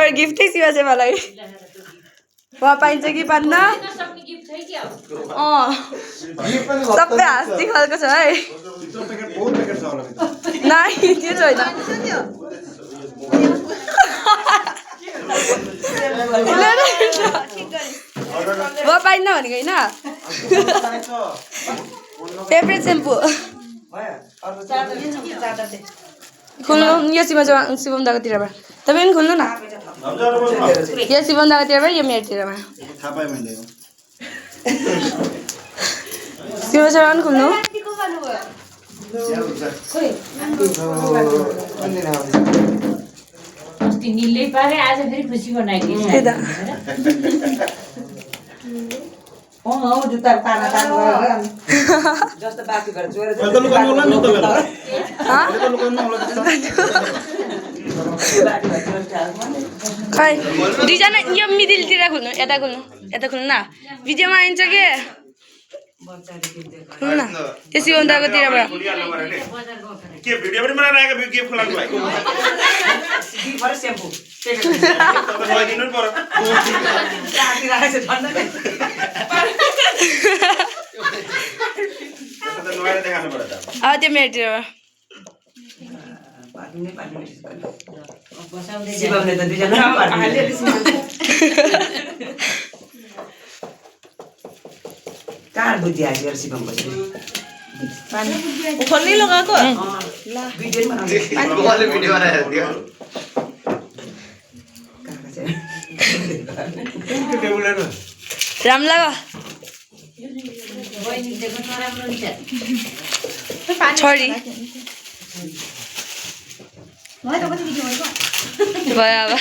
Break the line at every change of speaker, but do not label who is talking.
मेरो गिफ्टै शिव चाहिँ मलाई वा पाइन्छ कि पान्न सबै हाँस्ने खालको छ है नाइ त्यो छैन वा पाइन्न भनेको होइन फेभरेट सेम्पू खोल्नु यो शिवम दाकोतिरबाट तपाईँ पनि खोल्नु न यो शिवम दाकोतिरबाट यो मेरोतिरमा शिव शर्मा पनि खोल्नु
नीलै पारे आज फेरि खुसी बनाइदिन्छ
जुत्ता पाना जस्तो बाँकी भएर चोरेर
खै दुईजना यो मिडिलतिर खोल्नु यता खोल्नु न भिडियोमा आइन्छ के खोल्नु न त्यो शिवम दाकोतिरबाट
के भिडियो पनि बनाइरहेको के खोलाको भाइ
सेम्पू
नदिनु पर्यो नयाँ देखाउनु पर्यो त
त्यो मेरोतिरबाट
शिवमले त दुईजना कहाँ बुद्धि आयो शिवमको
खोल्नै लगाएको
राम लगा छोरी भयो अब